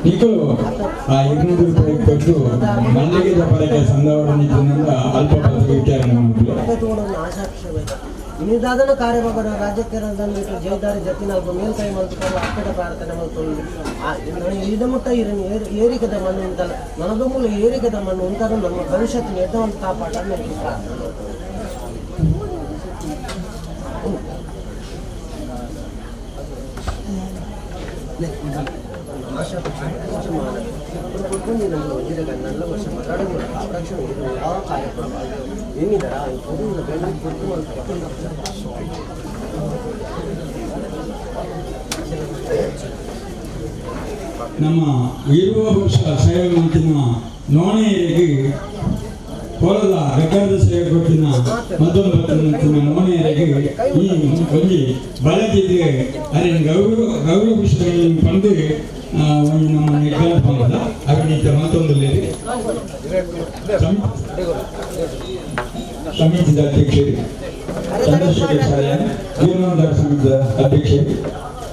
ನಿಕಲು ಆ 200 ರೂಪಾಯಿ ಕೊಟ್ಟು ಮಲ್ಲಿಗೆದ ಪರಕೆ ಸಂದವರಣ ಅಲ್ಪ ವಿಚಾರಣೆ ಮಾಡ್ತೀವಿ. ಇನಿದಾದನ ಕಾರ್ಯಭಾಗದ ರಾಜ್ಯಕ್ಕೆ ಜಯದಾರಿ ಜತಿನ ಅಲ್ಪ ಮೇಲ್ಕೈ ಮಲ್ತುಕೊಂಡು ಅಕ್ಕಡ ಪ್ರಾರ್ಥನೆ ಮಲ್ತೊಂದು ಈದ ಮುಟ್ಟ ಏರಿಕೆದ ಮಣ್ಣು ಉಂಟಲ್ಲ ನನದು ಮೂಲ ಏರಿಕೆದ ಮಣ್ಣು ಉಂಟಾದ ನಮ್ಮ ಭವಿಷ್ಯತ್ತಿನ ಎಡ್ಡವನ್ನು ಕಾಪಾಡ ಪ್ರಾರ್ಥನೆ. நல்ல ವರ್ಷ ಯಾವ ಕಾರ್ಯಕ್ರಮ ಏನಿದಾರ ನಮ್ಮ ಇರುವ ವರ್ಷ ಸೇವೆ ಮಾಡ್ತಿನ ನೋಣೆಯರಿಗೆ ಹೊಲದ ರೆಕಾರ್ಡ್ ಸೇವೆ ಕೊಟ್ಟಿನ ಮತ್ತೊಂದು ನೋಣೆಯರಿಗೆ ಈ ಒಂಜಿ ಬಲದಿದೆ ಅರೆ ಗೌರವ ಗೌರವ ವಿಷಯಗಳನ್ನು ಪಂದು ಒಂದು ನಮ್ಮ ನಿರ್ಧಾರ ಬಂದ ಅಭಿನೀತ ಮತ್ತೊಂದು ಸಮಿತಿಯ ಅಧ್ಯಕ್ಷರು ಚಂದ್ರಶೇಖರ್ ಸಾಯನ್, ಜೀರ್ಣೋದ್ಧಾರ ಸಮಿತಿಯ ಅಧ್ಯಕ್ಷರು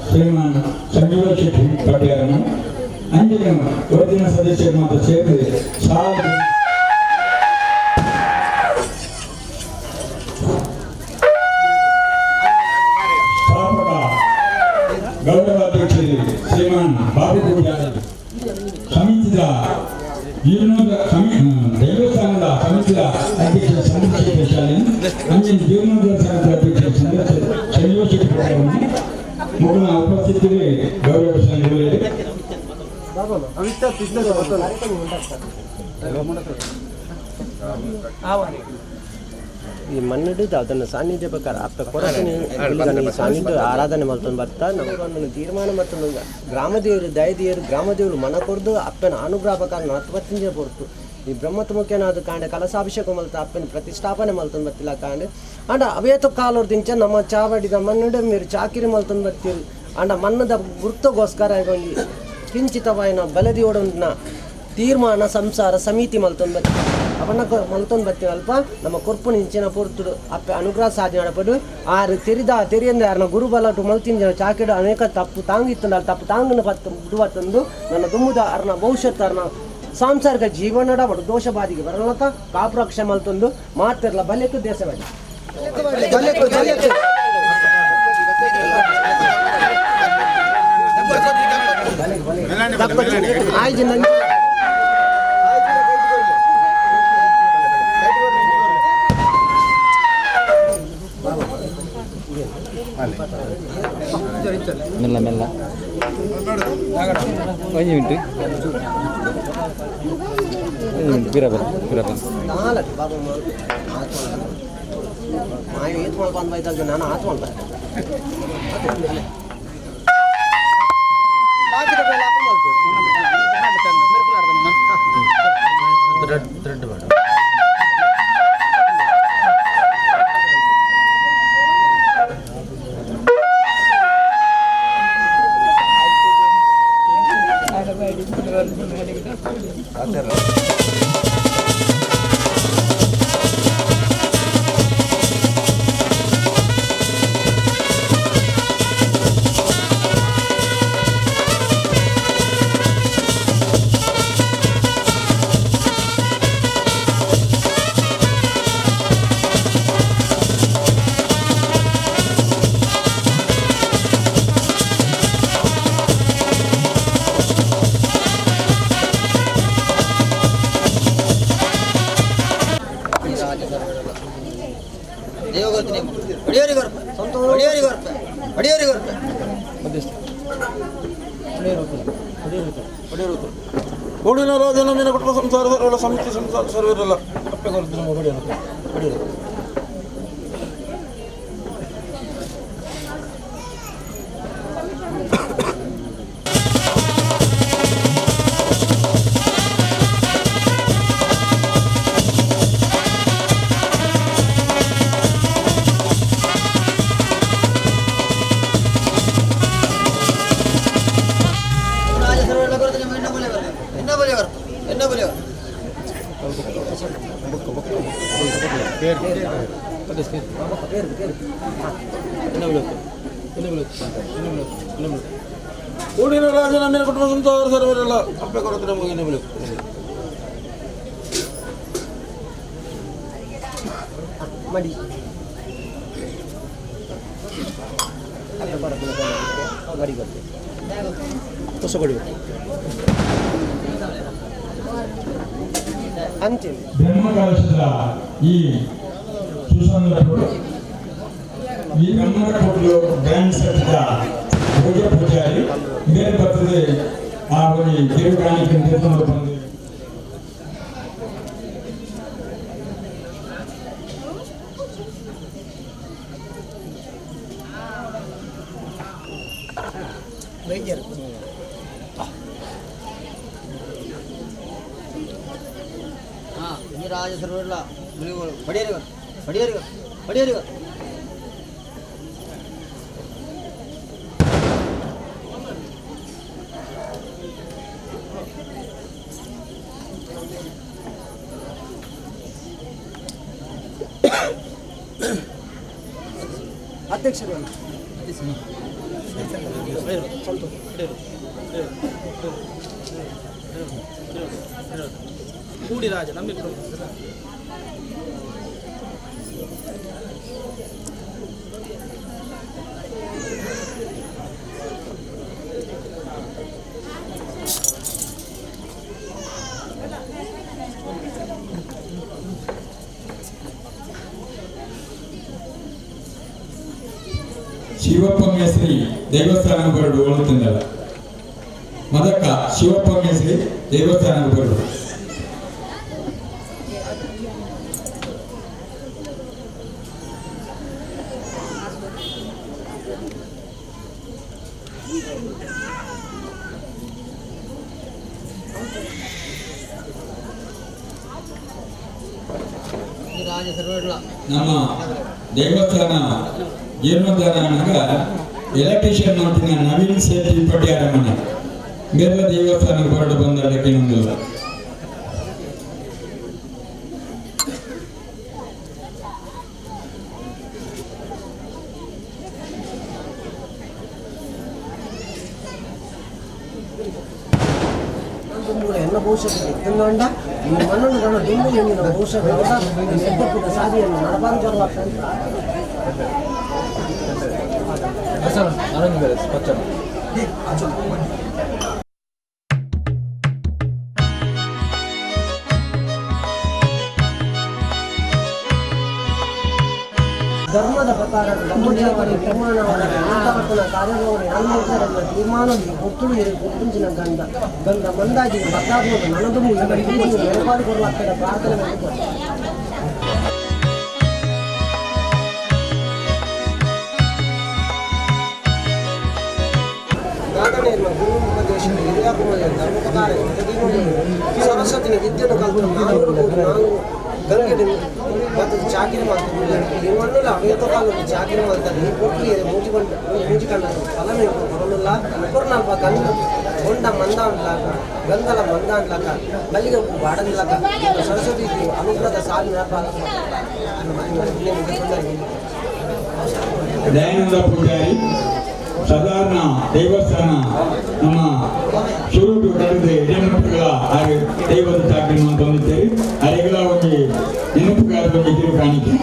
ಶ್ರೀಮಾನ್ ಸಂಜೀವ ಶೆಟ್ಟಿ ಪಟೇಲನ್ನು ಅಂಜಿನ ಒಳಗಿನ ಸದಸ್ಯರು ಮಾತ್ರ ಸೇರಿ ಸಾಲ ಸ್ಥಾಪಕ ಗೌರವಾಧ್ಯಕ್ಷರು ಶ್ರೀಮಾನ್ ಬಾಬು ಪೂಜಾರಿ, ಸಮಿತಿಯ ದೇವಸ್ಥಾನದ ಸಮಿತಿಯ ಅಧ್ಯಕ್ಷ ಚಂದ್ರಶೇಖರ್ ಶಾಲೆ, ಅಂಜಿನ ಜೀರ್ಣೋದ್ಧಾರ ಸಮಿತಿಯ ಅಧ್ಯಕ್ಷ ಸಂಜೀವ ಶೆಟ್ಟಿ ಪಟೇಲನ್ನು ಮುಗಿನ ಉಪಸ್ಥಿತಿಯಲ್ಲಿ ಗೌರವ ಈ ಮಣ್ಣಿಡು ಅದನ್ನು ಸಾನ್ನಿಧ್ಯ ಪ್ರಕಾರ ಅಪ್ಪ ಕೊರತೆ ಸಾನ್ನಿಧ್ಯ ಆರಾಧನೆ ಮಲ್ತೊಂದು ಬರ್ತಾ ನಮ್ಮ ತೀರ್ಮಾನ ಮತ್ತು ಗ್ರಾಮದೇವರು ದಯದೇವರು ಗ್ರಾಮದೇವರು ಮನ ಕೊರ್ದು ಅಪ್ಪನ ಅನುಗ್ರಹ ಪ್ರಕಾರ ನತ್ವತ್ತಿಂಜ ಪೊರ್ತು ಈ ಬ್ರಹ್ಮತ್ಮುಖ್ಯನಾದ ಕಾಂಡೆ ಕಲಸಾಭಿಷೇಕ ಮಲ್ತ ಅಪ್ಪನ ಪ್ರತಿಷ್ಠಾಪನೆ ಮಲ್ತೊಂದು ಬರ್ತಿಲ್ಲ ಕಾಂಡೆ ಅಂಡ ಅವೇತ ಕಾಲೋರ್ದಿಂಚ ನಮ್ಮ ಚಾವಡಿದ ಮಣ್ಣಿಡು మీరు ಚಾಕಿರಿ ಮಲ್ತೊಂದು ಬರ್ತೀರಿ ಅಂಡ ಮಣ್ಣದ ಗುರ್ತಗೋಸ್ಕರ ಒಂಜಿ ಕಿಂಚಿತವಾಯಿನ ಬಲದಿಯೋಡೊಂದಿನ ತೀರ್ಮಾನ ಸಂಸಾರ ಸಮಿತಿ ಮಲ್ತೊಂದು ಬರ್ತೀವಿ ಅವನ್ನ ಮಲ್ತೊಂದು ಬರ್ತೀವಿ ಅಲ್ಪ ನಮ್ಮ ಕೊರ್ಪು ನಿಂಚಿನ ಪೊರ್ತುಡು ಅಪ್ಪ ಅನುಗ್ರಹ ಸಾಧನೆ ಮಾಡಪಡು ಆರು ತೆರಿದ ತೆರಿಯಂದ್ರೆ ಆರ್ನ ಗುರುಬಲಟು ಮಲ್ತಿಂಜನ ಚಾಕಿಡು ಅನೇಕ ತಪ್ಪು ತಾಂಗಿತ್ತು ತಪ್ಪು ತಾಂಗನ ಪತ್ತು ಬಿಡುವತ್ತಂದು ನನ್ನ ದುಮ್ಮುದ ಅರ್ನ ಭವಿಷ್ಯತ್ ಅರ್ನ ಸಾಂಸಾರಿಕ ಜೀವನಡ ಬಡು ದೋಷ ಬಾದಿಗೆ ಬರಲಕ ಕಾಪುರಕ್ಷೆ ಮಲ್ತೊಂದು ಮಾತಿರ್ಲ ಬಲೆಕು ದೇಶವಾಗಿ ಆಯ್ತು. ಮೆಲ್ಲ ಮೆಲ್ಲ ಒಂಜಿ ಮಿನಿಟ್ ಒಂಜಿ ಮಿನಿಟ್ ಪಿರಬಲ್ ಪಿರಬಲ್ ನಾನು ಆತ್ಮ Gracias. ರಾಜ ಸರ್ವರೆಲ್ಲ ದೇವಗೊರ್ತೀನಿ ಒಡೆಯರಿಗೆ ಬರ್ಪ ಒಡೆಯರಿಗೆ ಬರ್ಪ ಒಡೆಯರಿಗೆ ಬರ್ಪ ಕೋಡಿನ ರಾಜನ ಮೀನ ಕುಟುಂಬ ಸಂಸಾರ ಸರ್ವರ ಸಮಿತಿ ಸಂಸಾರ ಸರ್ವರೆಲ್ಲ ಅಪ್ಪೆ ಕೊಡ್ತೀನಿ ಒಡೆಯರು ಒಡೆಯರು. ರಾಜ ಸರ್ವರೆಲ್ಲ ಕೊಡ್ತೀನಿ ಎಣ್ಣ ಬಲೆ ಬರ್ಪ ಎಣ್ಣ ಬಲೆ ಬರ್ಪ ಎಣ್ಣ ಬಲೆ ಬರ್ಪ. ಕೋಡಿನ ರಾಜನ ಮೀನ ಕುಟುಂಬ ಸಂಸಾರ ಸರ್ವರೆಲ್ಲ ಅಪ್ಪೆ ಕೊಡ್ತೀನಿ ನಮಗೆ ಎಣ್ಣೆ ಬೆಲೆ. ಮಡಿ ಮಡಿ ಗೊತ್ತೆ ಹೊಸ ಕೊಡಿ. ಅಂಚಿನ ಬ್ರಹ್ಮಕಲಶದ ಈ ಸುಸಂದರ್ಭ ಈ ಬ್ರಹ್ಮಕೋಟ್ಲು ಗ್ರ್ಯಾಂಡ್ ಸೆಟ್ದ ಪೂಜೆ ಪೂಜಾರಿ ಬೇರೆ ಬರ್ತದೆ ಆ ಒಂದು ತಿರುಗಾಣಿಕೆ ನಿರ್ಮಾಣ ಬಂದು ವೈದ್ಯರು. ಹಾಂ ಈ ರಾಜ ಸರ್ವರೆಲ್ಲ ಒಡೆಯರಿಗೆ ಬರ್ಪ ಒಡೆಯರಿಗೆ ಬರ್ಪ ಒಡೆಯರಿಗೆ ಬರ್ಪ. ಅಧ್ಯಕ್ಷರು. ಕೂಡಿರಾಜ ನಂಬಿಕೆ. ಶಿವಪ್ಪ ಮೇಸ್ತ್ರಿ ದೇವಸ್ಥಾನ ಬರಡು ಓಳುತ್ತಿದ್ದಲ್ಲ ಮದಕ್ಕ ಶಿವಪ್ಪ ಮೇಸ್ತ್ರಿ ದೇವಸ್ಥಾನ ಬರಡು. ಈ ರಾಜ ಸರ್ವರೆಲ್ಲ ನಮ್ಮ ದೇವಸ್ಥಾನ ಜೀರ್ಣೋದ್ಧಾರ ಅನ್ನಗ ಎಲೆಕ್ಟ್ರಿಷಿಯನ್ ಮಾಡ್ತೀನಿ ನವೀನ್ ಸೇಠಿ ಪಟ್ಯಾರ ಮನೆ ಬೇರೆ ದೇವಸ್ಥಾನಕ್ಕೆ ಹೊರಟು ಬಂದಕ್ಕೆ ಇನ್ನೊಂದಿಲ್ಲ. ದುಂಬುಗಳ ಎನ್ನ ಭವಿಷ್ಯದ ಎತ್ತಂಡ ಈ ಮಣ್ಣನ್ನು ಗಣ ದುಂಬು ಎಂದಿನ ಭವಿಷ್ಯದ ಎದ್ದಪ್ಪಿನ ಸಾದಿಯನ್ನು ನಡಬಾರು ಬರುವ. ನಾನೊಂದು ಬೇರೆ ಪಚ್ಚ. ಧರ್ಮದ ಪ್ರಕಾರ ನಮ್ಮ ದೇವರ ತೀರ್ಮಾನವಾದ ಅಂತವರ್ತನ ಕಾರ್ಯವನ್ನು ಯಾನ್ಮೂರ್ತರ ತೀರ್ಮಾನ ಒತ್ತುಡು ಇರು ಗುಂಜಿನ ಗಂಧ ಗಂಧ ಮಂದಾಗಿ ಭಕ್ತಾತ್ಮಕ ನನದುಂಬು ನೆನಪಾಡಿ ಕೊಡುವ ಅಕ್ಕಡ ಪ್ರಾರ್ಥನೆ ಮಾಡಿಕೊಂಡು. ದಾದನೇರ್ನ ಗುರು ಉಪದೇಶ ಹಿರಿಯಾಕುಮಾರ ಧರ್ಮೋಪಕಾರ ಸರಸ್ವತಿನ ವಿದ್ಯೆಯನ್ನು ಕಲ್ತು ನಾನೂರು ಕೋಟಿ ನಾನು ಗಂಗೆಡು ಮತ್ತು ಚಾಕಿರಿ ಮಾಡ್ತಾರೆ ಇವನ್ನೆಲ್ಲ ಅವೇತ ಕಾಲಕ್ಕೆ ಚಾಕಿರಿ ಮಾಡ್ತಾರೆ. ಈ ಕೊಟ್ಟು ಮೂಜಿ ಬಂಡ ಮೂಜಿ ಕಂಡ ಫಲನ ಕೊಡಲಿಲ್ಲ ಕೊರ್ನಲ್ಪ ಗಂಧ ಬೊಂಡ ಮಂದ ಅನ್ಲಾಕ ಗಂಧಲ ಮಂದ ಅನ್ಲಾಕ ಮಲ್ಲಿಗೆ ಹೂ ಬಾಡನ್ಲಾಕ ಸರಸ್ವತಿ ಅನುಗ್ರಹದ ಸಾಲಿ ದಯಾನಂದ ಪೂಜಾರಿ ಸಾಧಾರಣ ದೇವಸ್ಥಾನ ನಮ್ಮ ಶುರುಟು ಕಳೆದ ಯಜಮಾನಗಳ ಹಾಗೆ ದೈವದ ಚಾಕರಿ ಬಂದಿದ್ದೇವೆ. ಅರೆಗಳ ಒಂದು ನೆನಪುಗಾರ ಒಂದು ಕಿರು ಕಾಣಿಕೆ.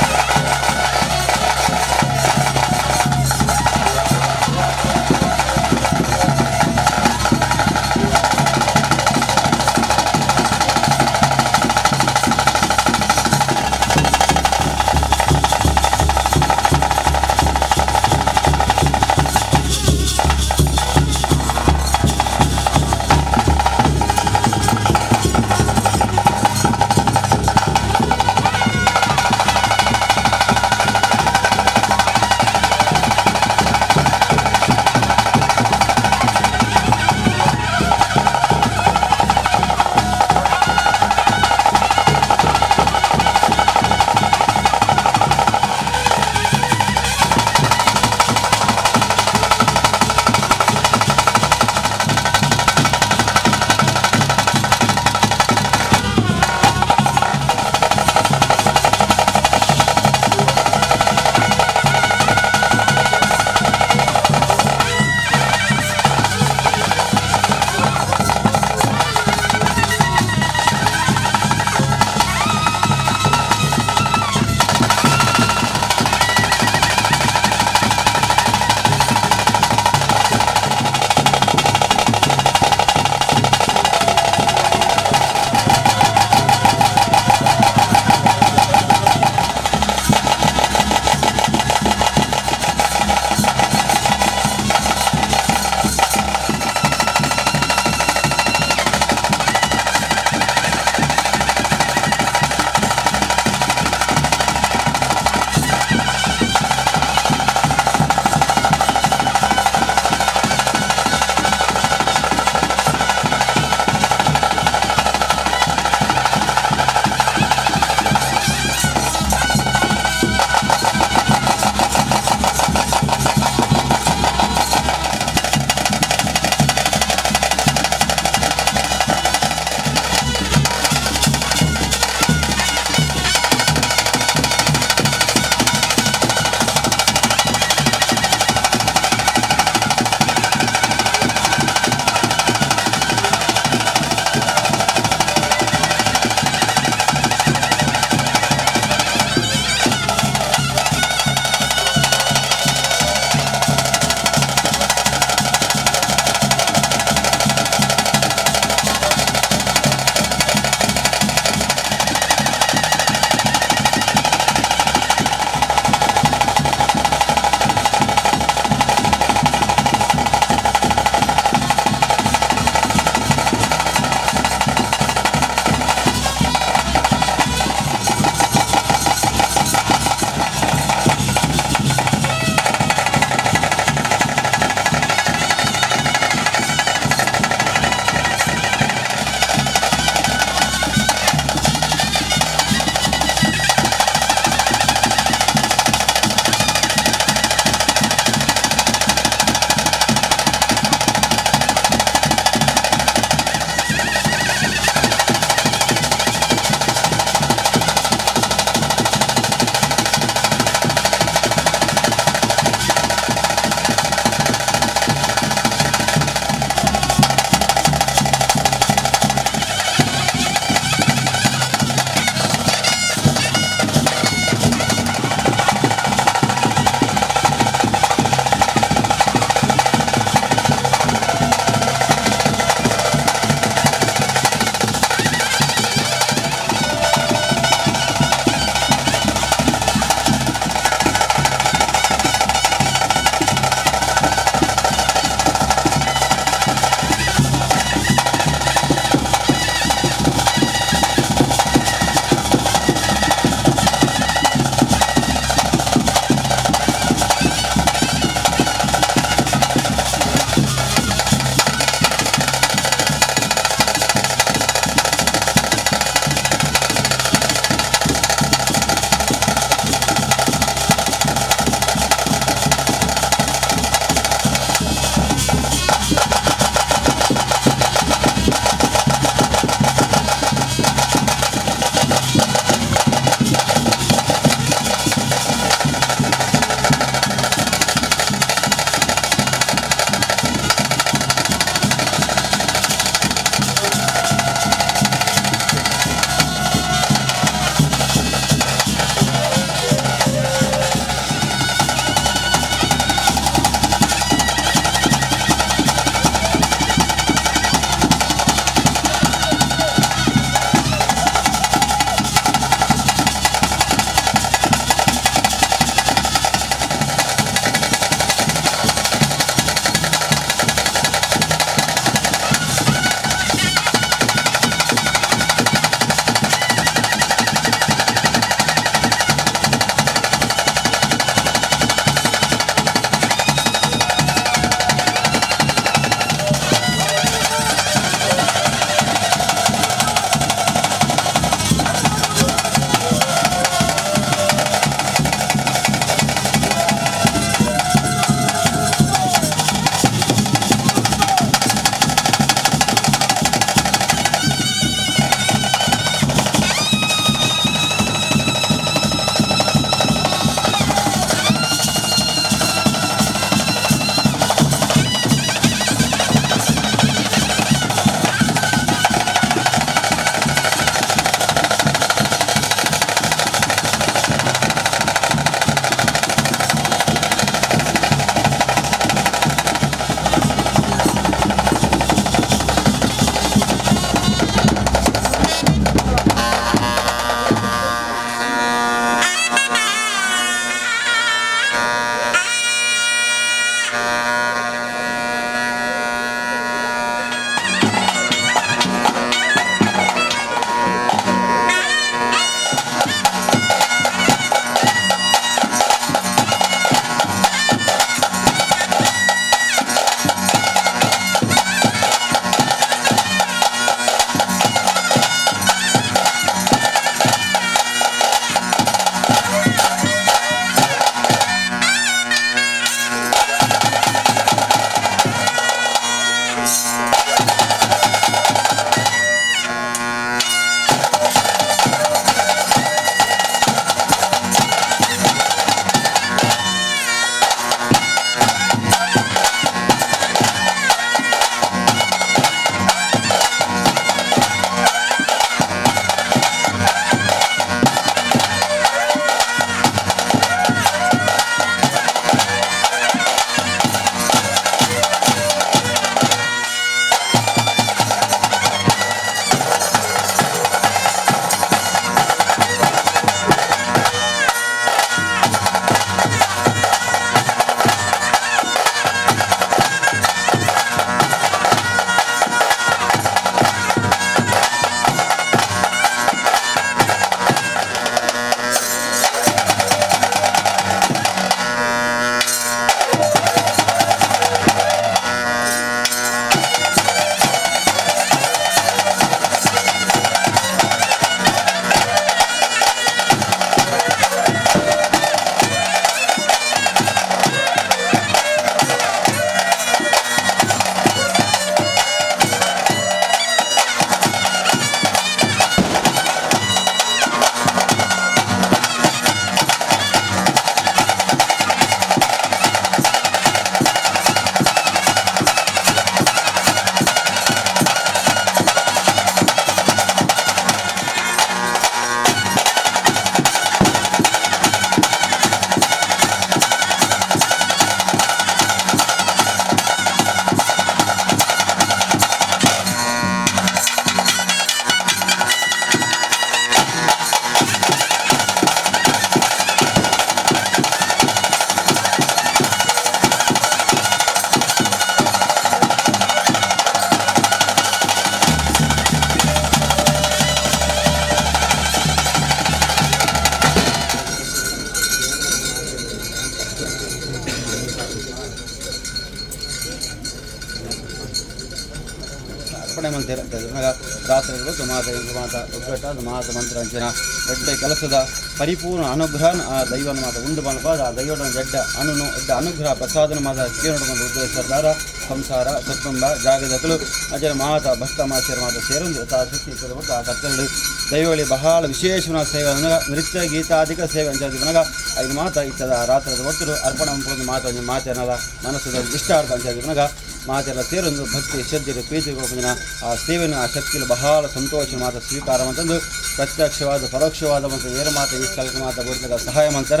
ಅಂಚಾದಿಪನಗ ರಾತ್ರಿ ಹೊತ್ತು ಮಾತ ಮಾತ ಒಗ್ಗಟ್ಟಾದ ಮಾತ ಮಂತ್ರ ಅಂಚಿನ ಎಡ್ಡೆ ಕೆಲಸದ ಪರಿಪೂರ್ಣ ಅನುಗ್ರಹ ಆ ದೈವನ ಮಾತ ಉಂಡು ಮಲ್ಪಾದ ಆ ದೈವನ ಎಡ್ಡ ಅನುನು ಎಡ್ಡ ಅನುಗ್ರಹ ಪ್ರಸಾದನ ಮಾತ ಕೇಳೋಡು ಬಂದು ಉದ್ದೇಶದಾರ ಸಂಸಾರ ಸತ್ಕುಂಬ ಜಾಗದಕಲು ಅಂಚಿನ ಮಾತ ಭಕ್ತ ಮಾತೆಯರ ಮಾತ ಸೇರೊಂದು ಯಥಾಶಕ್ತಿ ಇತ್ತದ ಆ ಕತ್ತಲು ದೈವಳಿ ಬಹಳ ವಿಶೇಷವಾದ ಸೇವೆ ಅನಗ ನೃತ್ಯ ಗೀತಾಧಿಕ ಸೇವೆ ಅಂಚಾದಿಪನಗ ಐದು ಮಾತ ಇತ್ತದ ರಾತ್ರದ ಒತ್ತಡು ಅರ್ಪಣೆ ಮಂಪುದು ಮಾತ ಒಂಜಿ ಮಾತೆನಲ ಮನಸ್ಸದ ಇಷ್ಟಾರ್ಥ ಅಂಚಾದಿಪನಗ ಮಾತೆಲ್ಲ ಸೇರೊಂದು ಭಕ್ತಿ ಶ್ರದ್ಧೆ ಪ್ರೀತಿ ಕೊಡ್ಪುಂಜಿನ ಆ ಸೇವೆನ ಆ ಶಕ್ತಿಯಲ್ಲಿ ಬಹಳ ಸಂತೋಷ ಮಾತ ಸ್ವೀಕಾರ ಅಂತಂದು ಪ್ರತ್ಯಕ್ಷವಾದ ಪರೋಕ್ಷವಾದ ಮತ್ತು ವೇರ ಮಾತ ಈ ಸ್ಥಳಕ್ಕೆ ಮಾತ ಬುಡ್ದಾಗ ಸಹಾಯ ಮಂತರ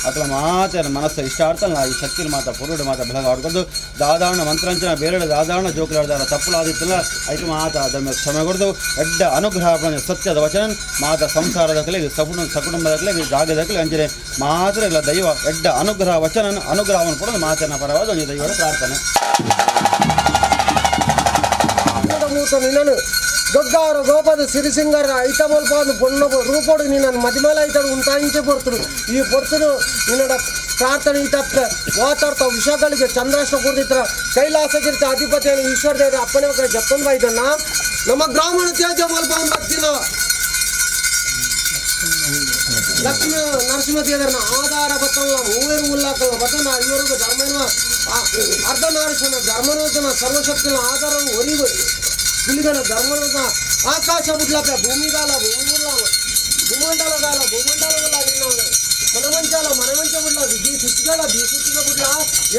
ಅಥವಾ ಮಾತೆಯ ಮನಸ್ಸು ಇಷ್ಟಾರ್ಥ ಈ ಶಕ್ತಿನ ಮಾತ ಪೊರುಡು ಮಾತ ಬೆಳಗ ಆಡ್ಕೊಂಡು ದಾದಾಣ ಮಂತ್ರಂಚನ ಬೇರೆ ದಾದಾಣ ಜೋಕುಲಾಡ್ದಾರ ತಪ್ಪುಲಾದಿತ್ತಲ್ಲ ಐತು ಮಾತ ಅದನ್ನು ಕ್ಷಮೆ ಕೊಡ್ದು ಎಡ್ಡ ಅನುಗ್ರಹ ಸತ್ಯದ ವಚನ ಮಾತ ಸಂಸಾರದ ಕಲೆಗೆ ಸಕುಟುಂಬ ಸಕುಟುಂಬದ ಕಲೆಗೆ ಜಾಗದ ಕಲೆ ಅಂಚನೆ ಮಾತ್ರ ಇಲ್ಲ ದೈವ ಎಡ್ಡ ಅನುಗ್ರಹ ವಚನ ಅನುಗ್ರಹವನ್ನು ಕೊಡೋದು ಮಾತನ ಪರವಾದ ಒಂದು ದೈವದ ಪ್ರಾರ್ಥನೆ. ನಿನ್ನನು ಗಗ್ಗಾರ ಗೋಪದ ಸಿರಿಸಿಂಗರ ಐತಮಲ್ಪಾದ ಪೊಣ್ಣ ರೂಪೋಡು ನಿನ್ನನ್ನು ಮದಿಮಲ ಐತಡು ಉಂಟಾಂಚೆ ಪೊರ್ತುಡು ಈ ಪೊರ್ತುಡು ನಿನ್ನಡ ಪ್ರಾರ್ಥನೆ ಈ ತಪ್ಪ ವಾತಾರ್ಥ ವಿಷಗಳಿಗೆ ಚಂದ್ರಾಷ್ಟ ಕೂರ್ದಿತ್ರ ಕೈಲಾಸಗಿರ್ತ ಅಧಿಪತಿಯನ್ನು ಈಶ್ವರ ದೇವರ ಅಪ್ಪನೇ ಒಬ್ಬರ ಜಪ್ಪನ್ ಬೈದನ್ನ ನಮ್ಮ ಗ್ರಾಮಣ ತೇಜ ಮಲ್ಪ ಮತ್ತಿನ ಲಕ್ಷ್ಮೀ ನರಸಿಂಹ ದೇವರನ್ನ ಆಧಾರ ಬತ್ತಲ್ಲ ಮೂವರು ಉಲ್ಲಾಕಲ್ಲ ಬತ್ತನ ಇವರಿಗೆ ಧರ್ಮನ ಅರ್ಧನಾರೀಶನ ಧರ್ಮನೋದನ ಸರ್ವಶಕ್ತಿನ ಆಧಾರ ಒರಿವು పులిగన ధర్మన ఆకాశ బుడ్లపై భూమిగాల భూమిగుడ్ల భూమండలగాల భూమండల వల్ల నిన్న మనమంచాల మనమంచ బుడ్ల దీ సుచ్చిగల దీ సుచ్చిగ బుడ్ల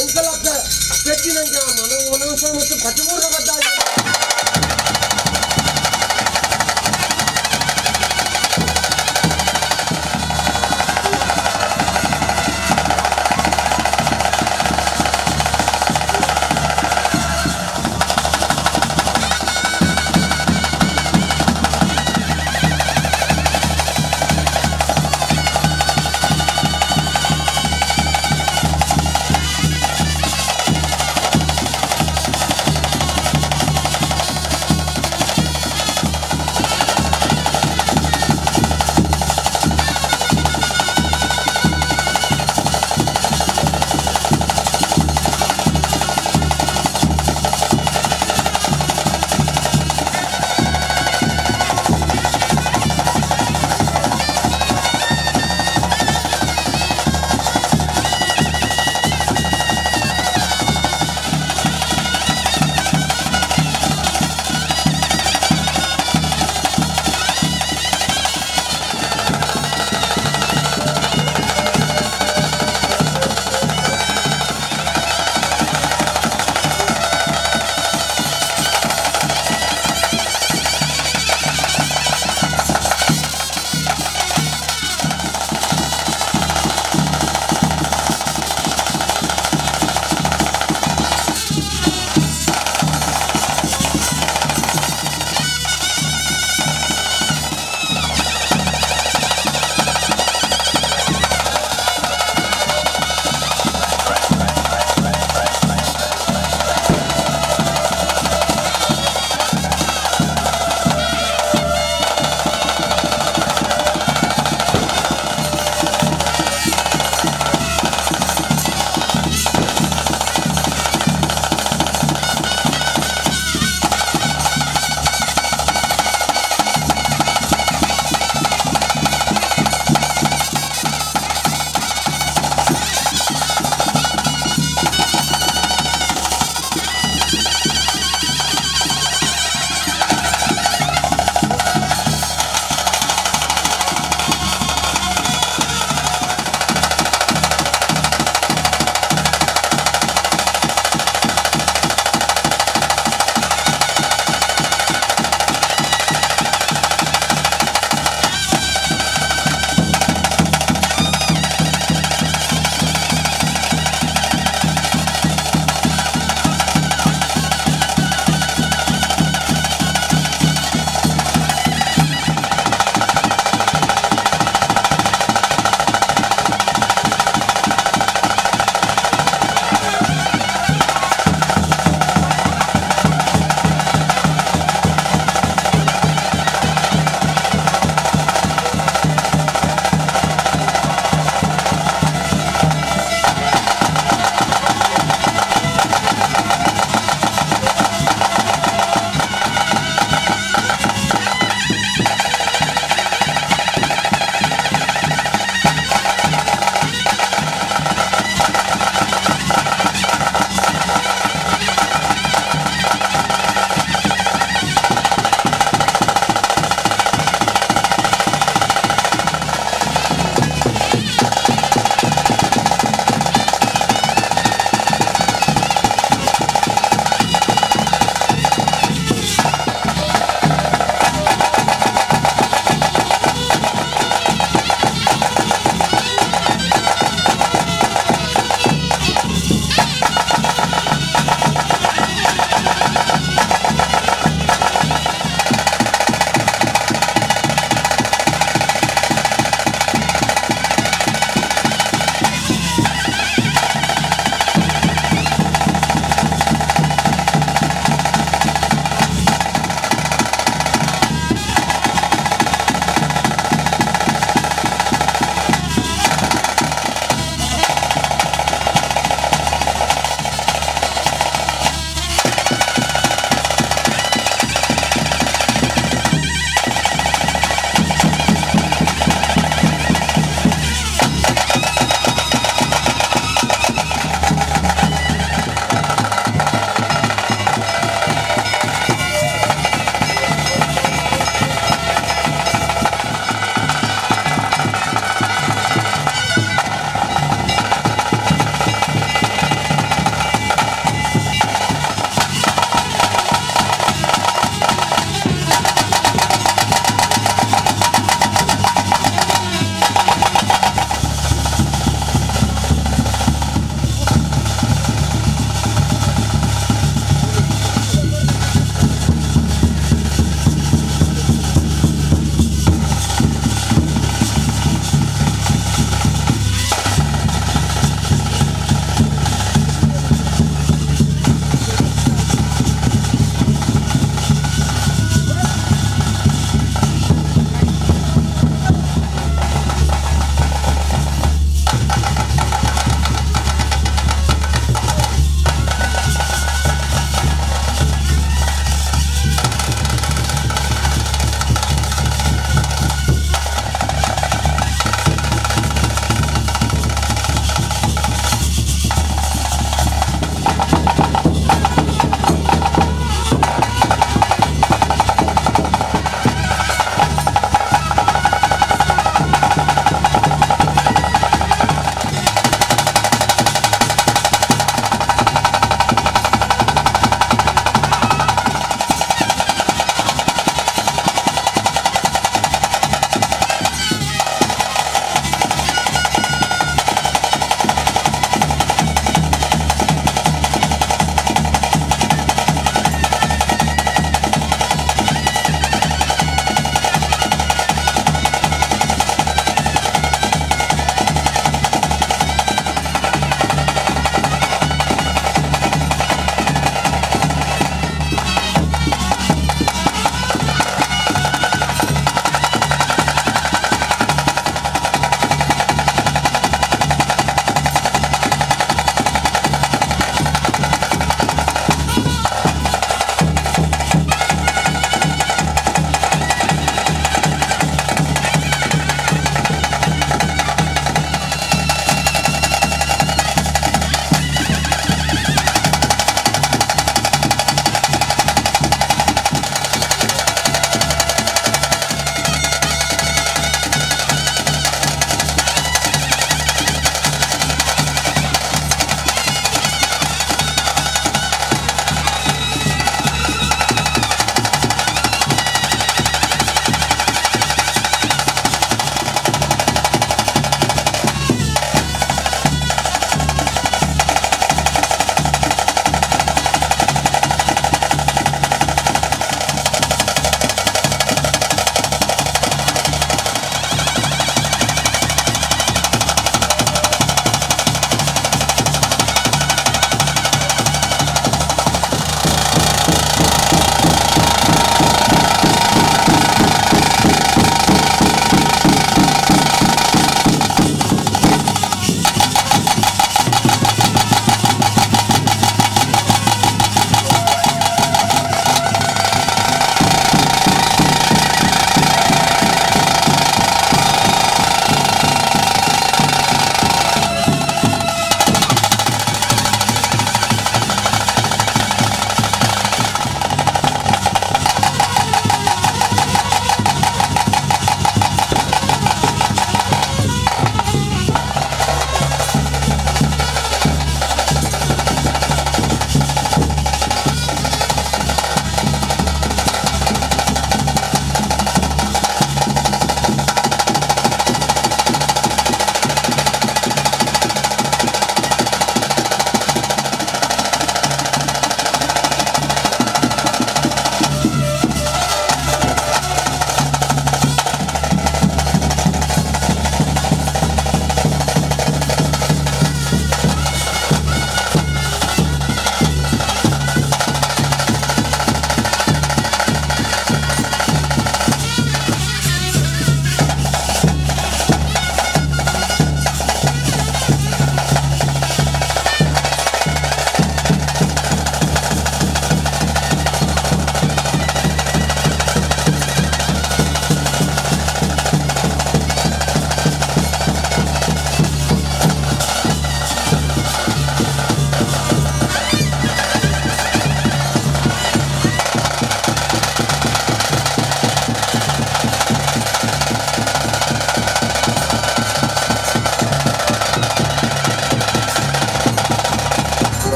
ఎంకలప్ప పెట్టినంక మన మనసం వచ్చి పచ్చిమూర్ణ పడ్డా.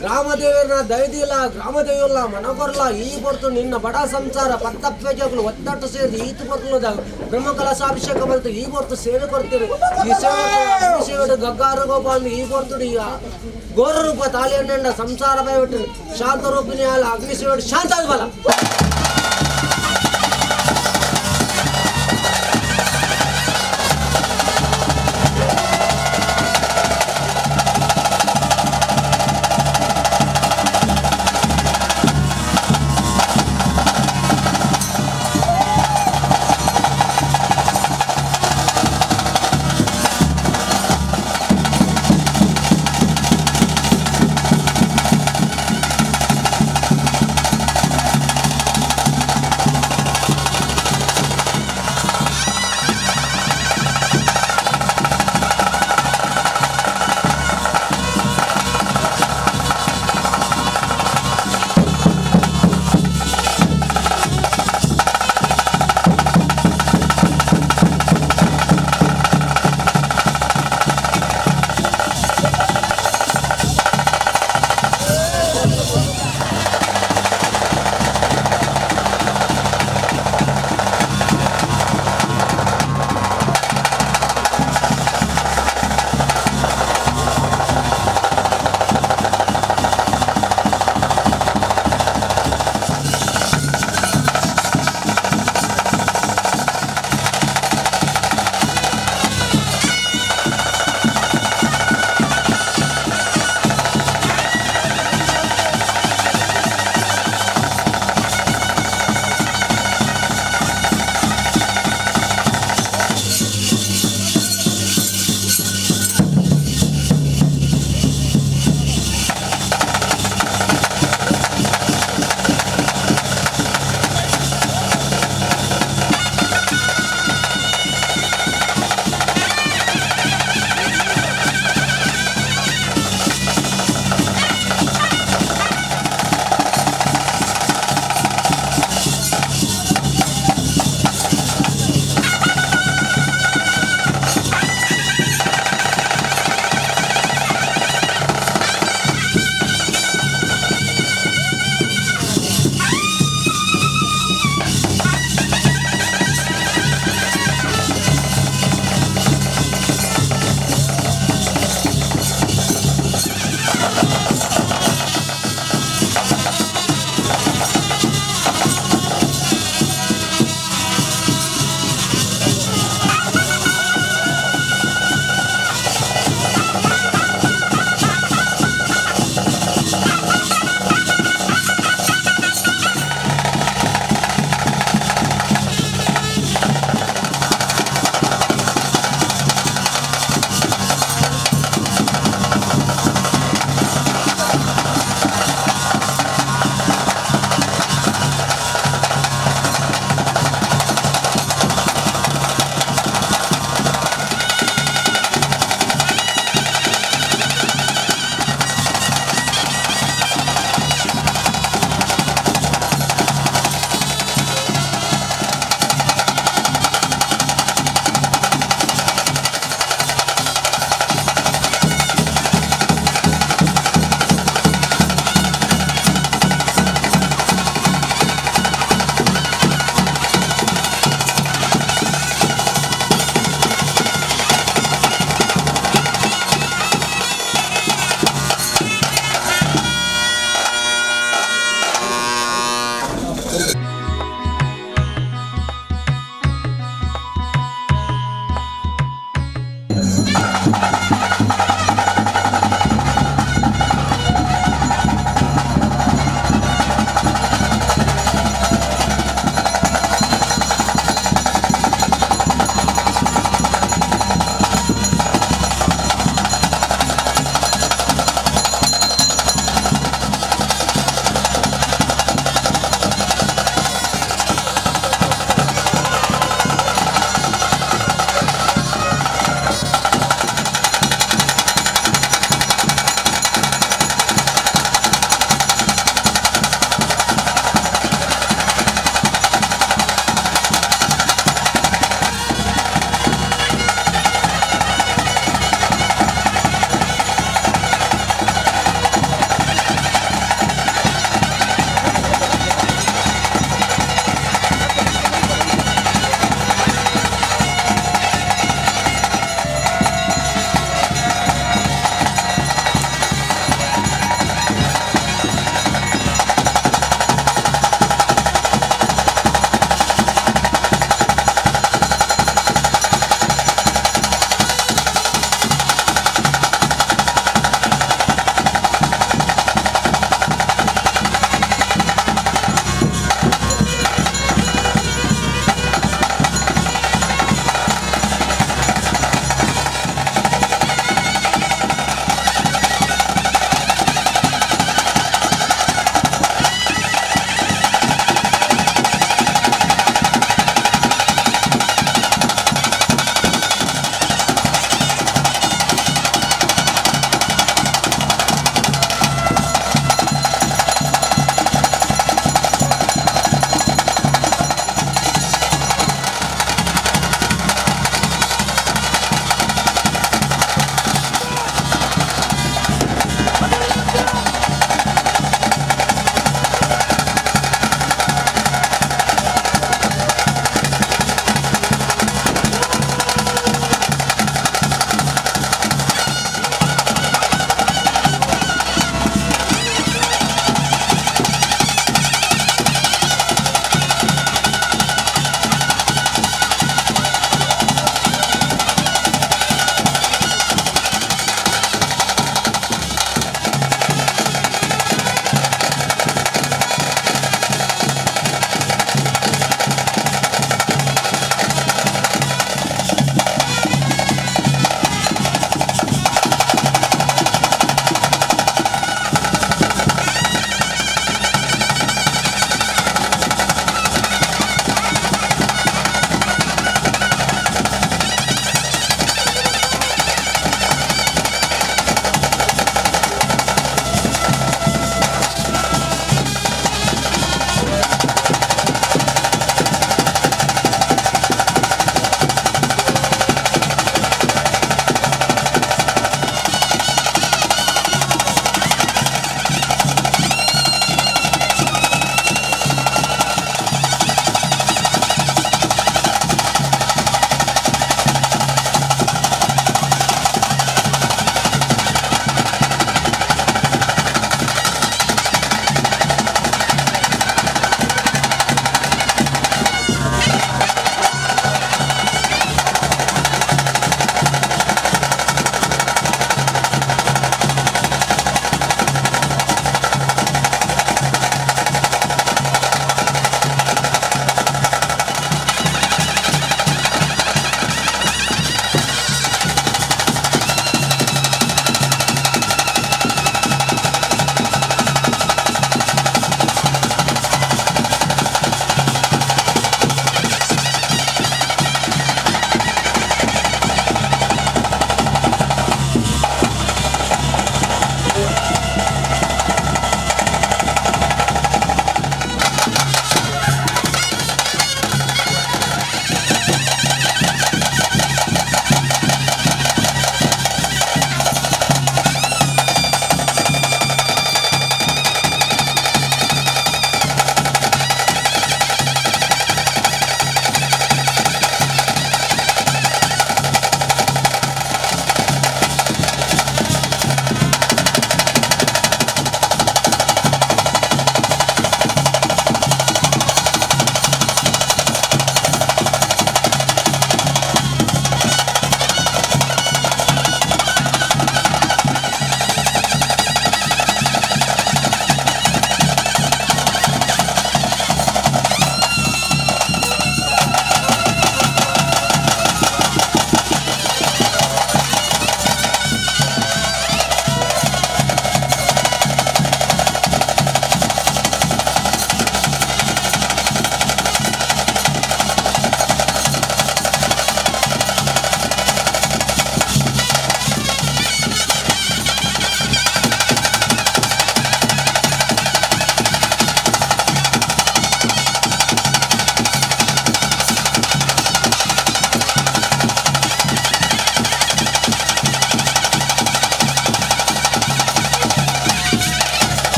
ಗ್ರಾಮದೇವರನ ದಯದಿಲ್ಲ, ಗ್ರಾಮದೇವಲ್ಲ ಮನಕೊರ್ಲ. ಈ ಪೊರ್ತು ನಿನ್ನ ಬಡ ಸಂಸಾರ ಪತ್ತಪ್ಪೆಜಗಳು ಒತ್ತಟ್ಟು ಸೇರಿ ಈತು ಪೊರ್ತುದ ಬ್ರಹ್ಮ ಕಲಶಾಭಿಷೇಕ ಬಂತು. ಈ ಪೊರ್ತು ಸೇವೆ ಕೊಡ್ತೀರಿ. ಈ ಸೇವೆ ಸೇವೆ ಗಗ್ಗಾರ ಗೋಪಾಲ್ ಈ ಪೊರ್ತುಡು ಈ ಘೋರ ರೂಪ ತಾಳಿಯನ್ನ ಸಂಸಾರ ಭಯವಿಟ್ಟು ಶಾಂತ ರೂಪಿಣಿ ಅಲ್ಲ ಅಗ್ನಿ ಸೇವೆ ಶಾಂತ ಬಲ.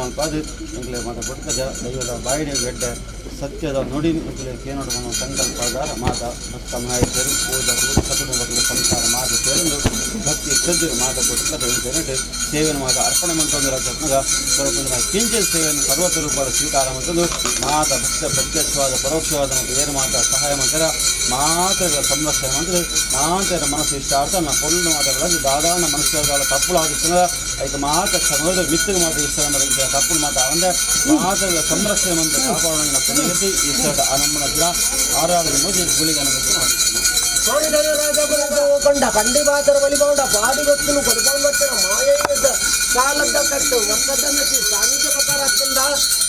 ಮಲ್ಪಾದು ಎಂಕ್ಲೆ ಮಾತ ಕೊಟ್ಟದ ದೈವದ ಬಾಯಿಡೆ ಗೆಡ್ಡೆ ಸತ್ಯದ ನುಡಿ ಎಂಕ್ಲೆ ಕೇನೋಡು ಮನ ಸಂಕಲ್ಪದಾರ ಮಾತ ಭಕ್ತ ಮಹಾಯಿತರು ಓದಕಲು ಸಕುಟುಂಬಕಲು ಸಂಸಾರ ಮಾತ ಸೇರೊಂದು ಭಕ್ತಿ ಶ್ರದ್ಧೆ ಮಾತ ಕೊಟ್ಟದ ಇಂಟರ್ನೆಟ್ ಸೇವೆಯನ್ನು ಮಾತ ಅರ್ಪಣೆ ಮಂತೊಂದು ರಾಜ್ಯತ್ಮಗ ಕೊರಪುಂದಿನ ಕಿಂಚಿತ್ ಸೇವೆಯನ್ನು ಪರ್ವತ ರೂಪದ ಸ್ವೀಕಾರ ಮಂತೊಂದು ಮಾತ ಭಕ್ತ ಪ್ರತ್ಯಕ್ಷವಾದ ಪರೋಕ್ಷವಾದ ಮತ್ತು ಏನು ಮಾತ ಸಹಾಯ ಮಂತರ ಮಾತೆಗಳ ಸಂರಕ್ಷಣೆ ಮಂತ್ರ ಮಾತೆರ ಮನಸ್ಸು ಇಷ್ಟಾರ್ಥ ನಾ ಪೊಲ್ಲು ಮಾತಗಳಲ್ಲಿ ದಾದಾನ ಮನಸ್ಸುಗಳ ತಪ್ಪುಳು ಆಗಿರ್ತದ ಐಕ ಮಾತ ಕ್ಷಮದ ಮಿತ್ತಿಗೆ ಮಾತ ಈಶ್ವರ ಮರ ತಪ್ಪುಳು ಮಾತ ಅವಂದ ಮಾತೆಗಳ ಸಂರಕ್ಷಣೆ ಮಂತ್ರ ಕಾಪಾಡೋಣ ಪುಣ್ಯಗತಿ ಈಶ್ವರ ಆನಂಬನ ಗಿಡ ಆರಾಧನೆ ಮೋದಿ ಗುಳಿಗನ ಕಂಡ ಕಂಡಿ ಬಾತರ ಬಲಿಬೌಂಡ ಪಾಡಿ ಗೊತ್ತುನು ಕೊಡ್ಕೊಂಡು ಬರ್ತಾನೆ ಮಾಯೆಯ ಕಾಲದ ಕಟ್ಟು ವರ್ಷದ ಮೆಟ್ಟಿ ಸಾನ್ನಿಧ್ಯ ಪ್ರಕಾರ ಆಗ್ತಂದ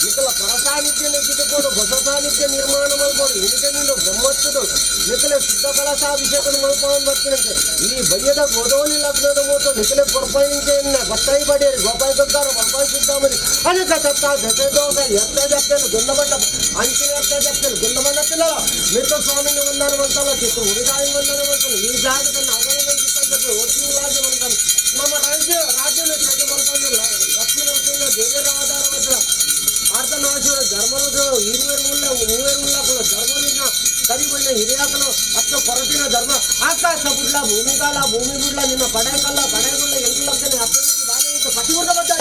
ನಿಖಲ ಪರ ಸಾನ್ನಿಧ್ಯ ನೆಚ್ಚಿಟ್ಟುಕೊಂಡು ಹೊಸ ಸಾನ್ನಿಧ್ಯ ನಿರ್ಮಾಣ ಮಲ್ಕೊಂಡು ಇನಿಟ ನೀನು ಬ್ರಹ್ಮತ್ವದು ನಿಖಲ ಶುದ್ಧ ಕಲಸಾಭಿಷೇಕ ಮಲ್ಕೊಂಡು ಬರ್ತೀನಂತೆ ಈ ಬಯ್ಯದ ಗೋದೋಲಿ ಲಗ್ನದ ಮೂತು ನಿಖಲೆ ಕೊರ್ಪೈನಿಂಚೆ ಎನ್ನ ಗೊತ್ತಾಯಿ ಬಡಿಯರಿ ಗೋಪಾಯ ಗಂಗಾರ ಬಲ್ಪಾಯ ಸಿದ್ಧಾಮನಿ ಅನೇಕ ತತ್ತ ದಶೆ ದೋಷ ಎತ್ತ ಜಪ್ಪೆನು ಗುಂಡಬಂಡ ಅಂಚಿನ ಎತ್ತ ಜಪ್ಪೆನು ಗುಂಡಬಂಡ ತಿನ್ನಲ್ಲ ಮಿತ್ರ ಸ್ವಾಮಿನ ವಂದನ ಮಂತಲ್ಲ ಚಿತ್ರ ಉಳಿದಾಯಿ ವಂದನ ಮಂತಲ್ಲ ಈ ಜಾಗದ ನಾಗರಿಕ ಒತ್ತಿಲಾಗಿ ಮಂತಾನೆ ನಮ್ಮ ರಾಜ್ಯ ರಾಜ್ಯನ ಸಜ್ಜೆ ಮಲ್ಕೊಂಡಿಲ್ಲ ಲಕ್ಷ್ಮೀ ನರಸಿಂಹ ದೇವರ ಆಧಾರವಾದ ಅರ್ಧನಾಶ್ವರ ಧರ್ಮದ ಇರುವೆರು ಉಳ್ಳ ಮೂವೇರು ಉಳ್ಳಕಲು ಧರ್ಮನಿನ ಕರಿಬಣ್ಣ ಹಿರಿಯಾಕಲು ಅತ್ತ ಕೊರಟಿನ ಧರ್ಮ ಆಕಾಶ ಬುಡ್ಲ ಭೂಮಿಗಾಲ ಭೂಮಿ ಬುಡ್ಲ ನಿನ್ನ ಪಡೆಕಲ್ಲ ಪಡೆಗುಳ್ಳ ಎಂಟು ಅಪ್ಪ ಪತಿಗುಡ್ಡ ಬದ್ದ.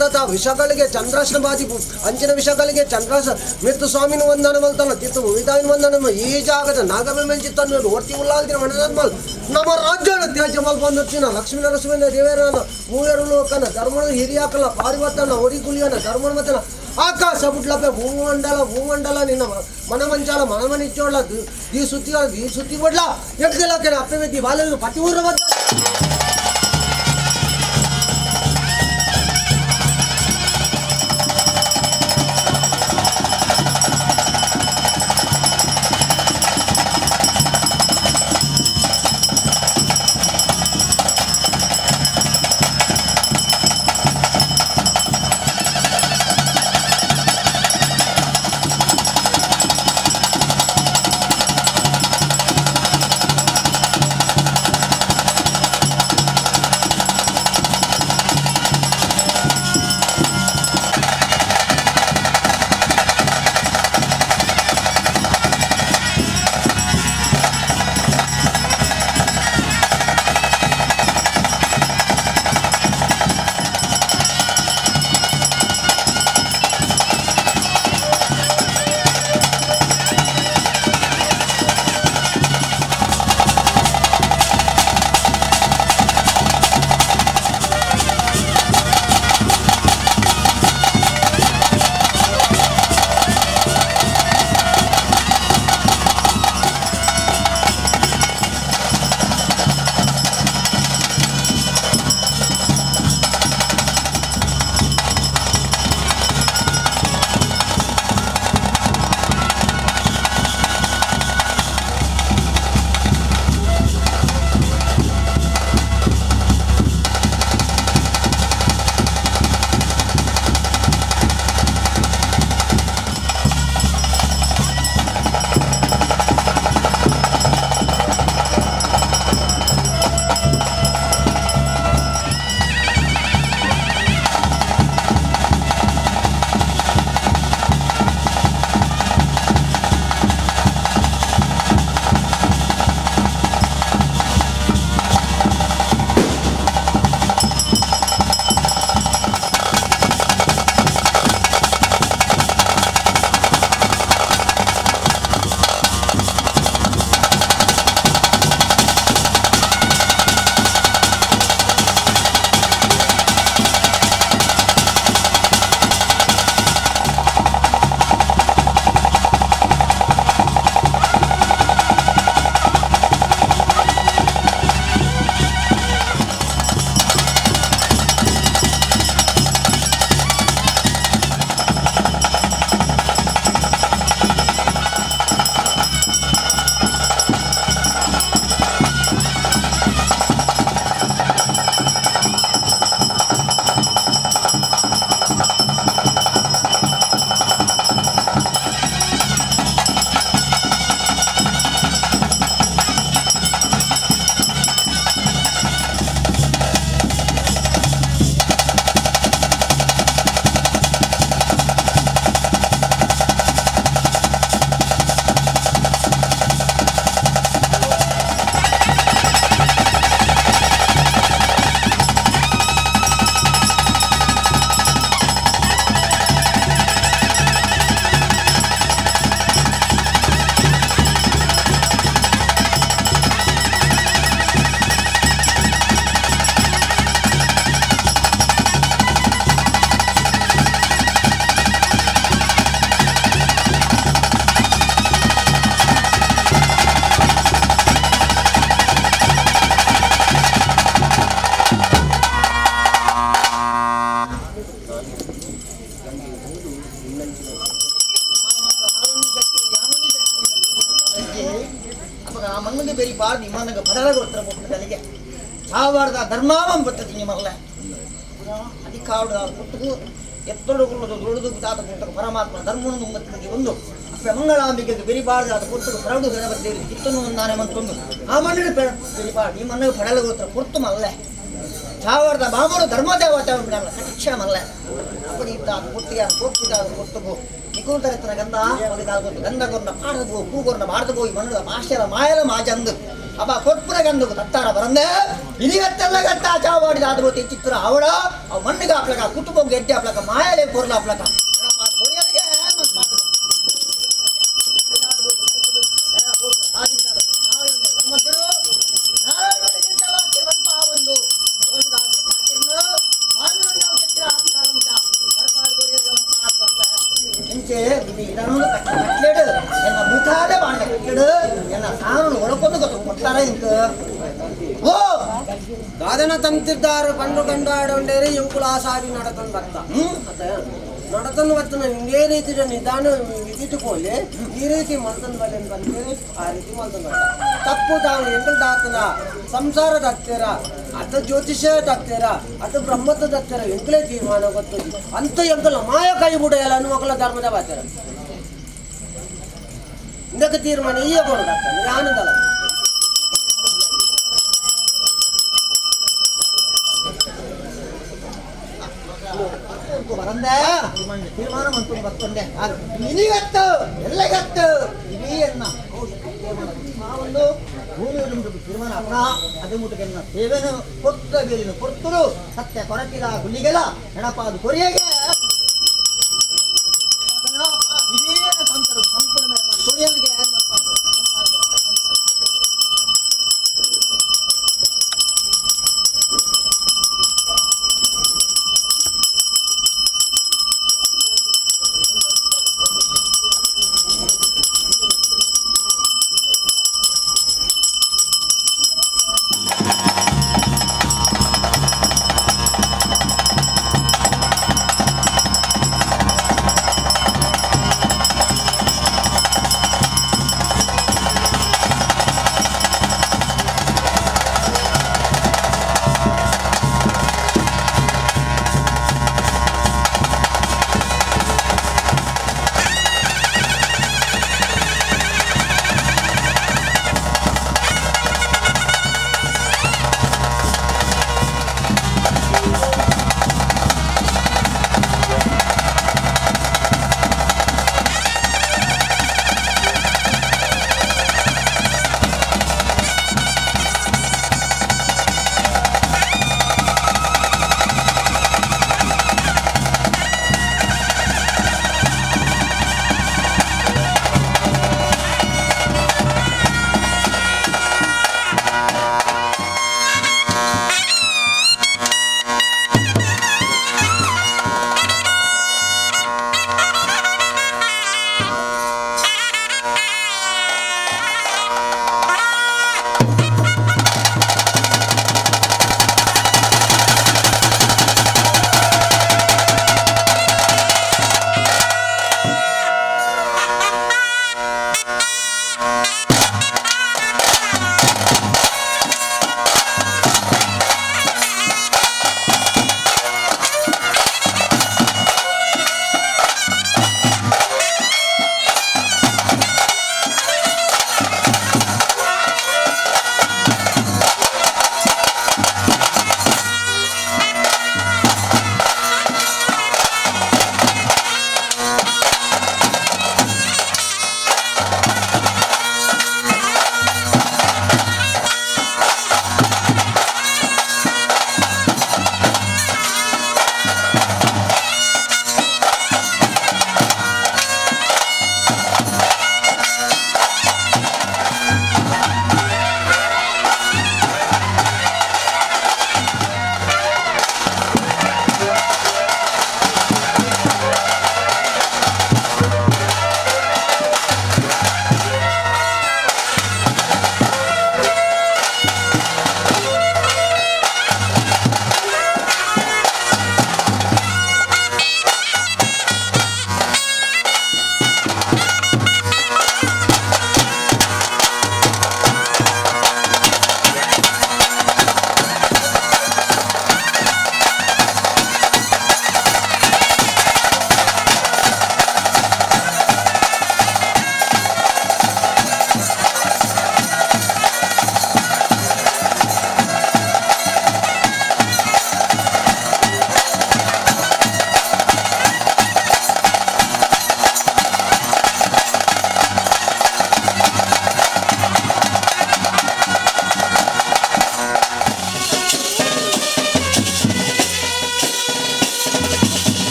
ತತ ವಿಷಗಳಿಗೆ ಚಂದ್ರಾಸನ ಬಾದಿ ಅಂಚಿನ ವಿಷಗಳಿಗೆ ಚಂದ್ರಾಸ ಮಿತ್ತು ಸ್ವಾಮಿನ ವಂದನ ಮಲ್ತನ ತಿತ್ತು ಉಳಿತಾಯಿನ ವಂದನ ಈ ಜಾಗದ ನಾಗಮೆ ಮೆಂಚಿತ್ತನ್ನು ಒಟ್ಟಿ ಉಲ್ಲಾಲ್ದಿನ ಮಣದನ್ಮಲ್ ನಮ್ಮ ರಾಜ್ಯನ ತ್ಯಾಜ್ಯ ಮಲ್ಪೊಂದೊಚ್ಚಿನ ಲಕ್ಷ್ಮೀ ನರಸಿಂಹ ದೇವೇರನ ಮೂವರು ಲೋಕನ ಧರ್ಮನ ಹಿರಿಯಾಕಲ ಪಾರಿವರ್ತನ ಒಡಿಗುಲಿಯನ ಧರ್ಮನ ಮತನ ಆಕಾಶ ಬುಡ್ಲಪೆ ಭೂಮಂಡಲ ಭೂಮಂಡಲ ನಿನ್ನ ಮನಮಂಚಾಲ ಮನಮನಿಚ್ಚೋಳ ಈ ಸುತ್ತಿ ಈ ಸುತ್ತಿ ಬಡ್ಲ ಎಡ್ಗಲಕ್ಕೆ ಅಪ್ಪೆ ಬಾಲ ಪತಿ ಊರ ಧರ್ಮಾವಂ ಬರ್ತದೆ ಮರಲ ಅಧಿಕಾರದ ಪುಟ್ಟకు ಎತ್ತೊಡಗುಳ್ಳದು ದೊಡ್ಡದು ತಾತ ಪುಟ್ಟಕ ಪರಮಾತ್ಮ ಧರ್ಮವನ್ನು ಬರ್ತದೆ ಒಂದು ಅಪ್ಪೆ ಮಂಗಳಾಂಬಿಕೆ ಬೆರಿಬಾರ್ದು ಅದು ಪುಟ್ಟకు ಪರಡು ಗಣಪತಿ ಕಿತ್ತನು ಒಂದಾನೆ ಮಂತೊಂದು ಆ ಮಣ್ಣಿನ ಬೆರಿಬಾರ್ದು ಈ ಮಣ್ಣಿಗೆ ಪಡಲ ಗೋತ್ರ ಪುರ್ತು ಮಲ್ಲೆ ಸಾವಿರದ ಮಾಮೂಲು ಧರ್ಮದೇವತೆ ಬಿಡಲ್ಲ ಕಟಿಕ್ಷ ಮಲ್ಲೆ ಅಪ್ಪಡಿ ಇದ್ದ ಪುಟ್ಟಿಗೆ ಪುಟ್ಟಿದ ಪುಟ್ಟకు ನಿಕುಂತರ ಗಂಧ ಮಗದಾಗೋದು ಗಂಧ ಗೊನ್ನ ಪಾಡದು ಪೂಗೊನ್ನ ಬಾರ್ದು ಹೋಗಿ ಮಣ್ಣದ ಮಾಸ್ಟರ ಮಾಯಲ ಮಾಜಂದು ಅಪ್ಪ ಕೊಟ್ಪುರ ಗಂದು ತತ್ತಾರ ಬರಂದೆ ಇನಿಗತ್ತೆಲ್ಲ ಗಟ್ಟ ಚಾವಾಡಿದ ಆದ್ರೂ ಚಿತ್ರ ಅವಳ ಅವು ಮಣ್ಣಿಗೆ ಹಾಕ್ಲಕ ಕುಟುಂಬಕ್ಕೆ ಎಡ್ಡೆ ಹಾಕ್ಲಕ ಮಾಯಲೆ ಕೊರ್ಲ ಹಾಕ್ಲಕ ದಾದನ ತಂತಿದ್ದಾರು ಪಂಡು ಕಂಡಾಡೊಂಡೇರಿ ಎಂಕುಲ ಆಸಾರಿ ನಡತನ್ ಬತ್ತ ಅತ್ತ ನಡತನ್ ಬತ್ತನ ಇಂದೇ ರೀತಿ ನಿಧಾನ ವಿಧಿಟ್ಟು ಪೋಲಿ ಈ ರೀತಿ ಮಲ್ತನ್ ಬಲ್ಲೆ ಬಂತೇರಿ ಆ ರೀತಿ ಮಲ್ತನ್ ಬತ್ತ ತಪ್ಪು ತಾವು ಎಂಕಲ್ ದಾತನ ಸಂಸಾರ ದತ್ತೀರ ಅತ ಜ್ಯೋತಿಷ್ಯ ದತ್ತೀರ ಅತ ಬ್ರಹ್ಮತ್ವ ದತ್ತೀರ ಎಂಕಲೇ ತೀರ್ಮಾನ ಗೊತ್ತದು ಅಂತ ಎಂಕಲ ಮಾಯ ಕೈ ಬಿಡೆಯಲ್ಲ ಅನ್ನುವಕಲ ಧರ್ಮದ ಬಾತೀರ ಇಂದಕ್ಕೆ ತೀರ್ಮಾನ ಈಯ ಕೊಡು ಆನಂದಲ್ಲ. ಬರಂದೆ ತೀರ್ಮಾನ ಮಂತು ಬರ್ತಂದೆ ನಿನಗತ್ತು ಎಲ್ಲಗತ್ತು ಇಡೀ ಒಂದು ಭೂಮಿ ತೀರ್ಮಾನ ಅಪ್ಪ ಅದು ಮುಟ್ಟುಗೆನ್ನ ಸೇವೆನು ಕೊತ್ತ ಬೇಲಿನ ಕೊರ್ತರು ಸತ್ಯ ಕೊರಕಿಲ ಗುಲ್ಲಿಗೆಲ ಹೆಣಪಾದು ಕೊರಿಯಗೆ ಇಡೀ ಸಂತರು ಸಂಪೂರ್ಣ ಕೊರಿಯಲಿಗೆ.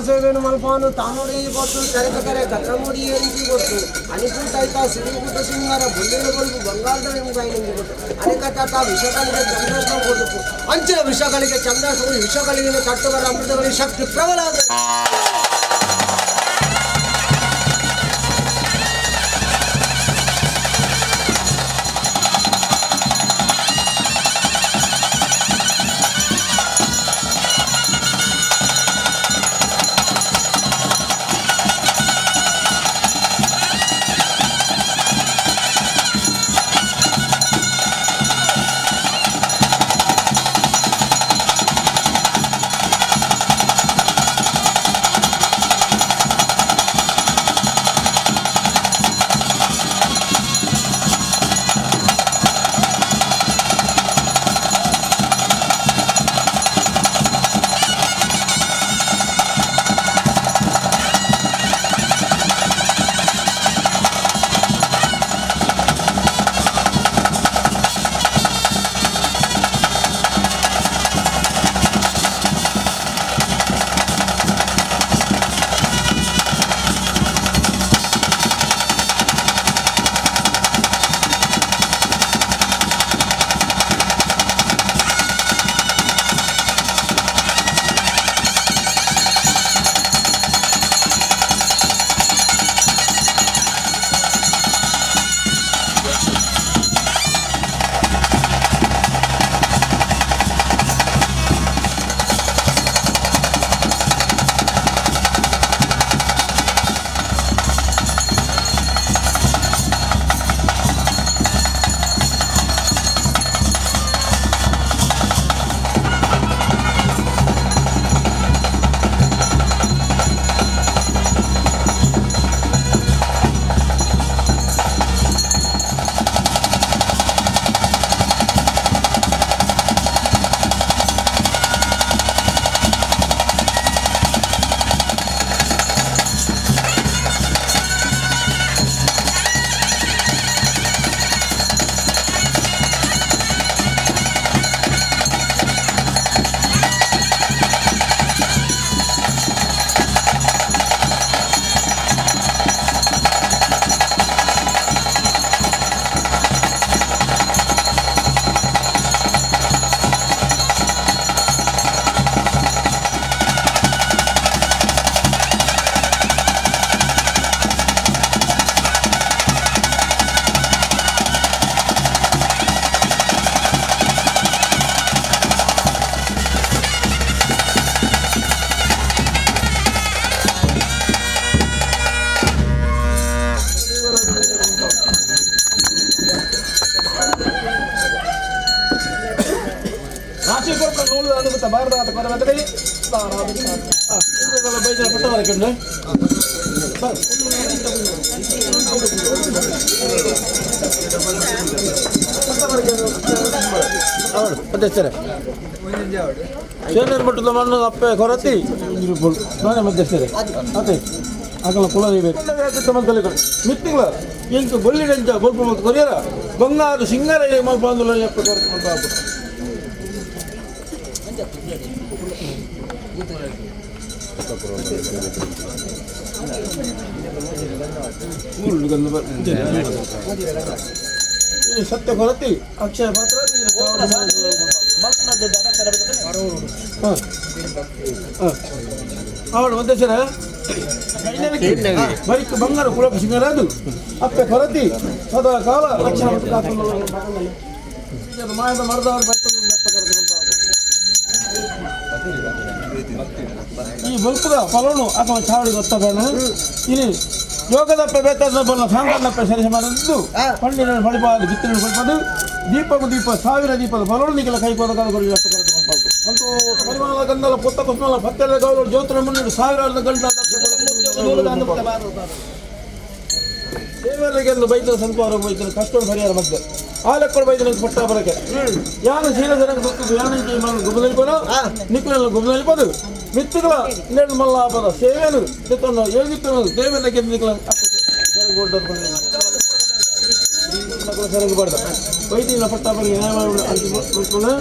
ಸೇವೆಯನ್ನು ಮಲ್ಪಾನು ತಾನೋಡಿ ಗೊತ್ತು ಕರೆ ಕರೆ ಕತ್ರಮುಡಿ ಏಳಿಗೆ ಗೊತ್ತು ಅನಿಕೂಟಾಯ್ತಾ ಸಿರಿಕೂಟ ಸಿಂಗಾರ ಬೊಳ್ಳಿನ ಬೊಲ್ಬು ಬಂಗಾರದ ನಿಮ್ಗಾಯಿ ಗೊತ್ತು ಅನೇಕ ವಿಷಗಳಿಗೆ ಚಂದ್ರಾಶ್ರಮ ಕೊಟ್ಟು ಅಂಚಿನ ವಿಷಗಳಿಗೆ ಚಂದ್ರಾಶ್ರಮ ವಿಷಗಳಿಗೆ ಕಟ್ಟುವರ ಅಮೃತಗಳಿಗೆ ಶಕ್ತಿ ಪ್ರಬಲ. ಮಟ್ಟದ ಮಣ್ಣು ಅಪ್ಪೆ ಕೊರತಿ ನಾನೇ ಮಧ್ಯಸ್ಥರೇ ಅದೇ ಆಗಲ್ಲ ಕುಲ ಮಿತ್ತಿಂಗ್ಲ ಎಂಟು ಬೊಳ್ಳಿಡೆಂಚ ಬೊಲ್ಪ ಮತ್ತು ಕೊರಿಯರ ಬಂಗಾರು ಸಿಂಗಾರ ಮಲ್ಪ ಅಪ್ಪೆ ಕೊರತಿ ಮಲ್ಪ ಸತ್ಯ ಕೊರತಿ ಅಕ್ಷಯ ಪಾತ್ರ ಅವಳು ಮಧ್ಯಸ್ಥರ ಬರಿಕ್ ಬಂಗಾರ ಕುಲಕ ಸಿಂಗಾರ ಅದು ಅಪ್ಪೆ ಕೊರತಿ ಸದಾ ಕಾಲ ರಕ್ಷಣೆ ಮಾಯದ ಮರದವರು ಈ ಬಲ್ಪದ ಫಲನು ಅಥವಾ ಚಾವಡಿ ಗೊತ್ತಾಗಣ ಇಲ್ಲಿ ಯೋಗದಪ್ಪ ಬೇಕಾದ ಬಲ್ಲ ಸಾಂಗನ್ನಪ್ಪ ಸರಿ ಮಾಡಿದ್ದು ಪಣ್ಣಿನ ಹೊಳಿಬಾರ್ದು ಬಿತ್ತಿನ ಹೊಳಿಬಾರ್ದು ದೀಪಕ್ಕೂ ದೀಪ ಸಾವಿರ ದೀಪದ ಫಲವನ್ನು ನಿಖಲ ಕೈ ಕೊದಕಾಲ ಸಂತೋಷ ಪರಿಮಾಣ ಗಂಧಲ ಪುತ್ತ ಕುಸ್ಮಲ ಪತ್ತೆಲ್ಲ ಗೌರವ ಜ್ಯೋತಿರ ಮುನ್ನಡೆ ಸಾವಿರಾರು ಗಂಟ ದೇವರಿಗೆ ಒಂದು ಬೈತನ ಸಂತವಾರ ಬೈತನ ಕಷ್ಟ ಪರಿಹಾರ ಮಧ್ಯೆ ಆಲಕ್ಕಡ ಬೈತನ ಪಟ್ಟ ಬರಕ್ಕೆ ಯಾನ ಶೀಲಧನ ಗೊತ್ತು ಯಾನ ಗುಬ್ಬದಲ್ಲಿಪನು ನಿಕ್ಕಲೆಲ್ಲ ಗುಬ್ಬದಲ್ಲಿಪದು ಮಿತ್ತುಗಳ ಇನ್ನೇನು ಮಲ್ಲ ಪದ ಸೇವೆನು ತಿತ್ತನ್ನು ಯೋಗಿತ್ತನು ದೇವನ ಗೆದ್ದು ನಿಕ್ಕಲ ಸರಗಬಾರ್ದು ವೈದ್ಯನ ಪಟ್ಟ ಬರಕ್ಕೆ ನ್ಯಾಯ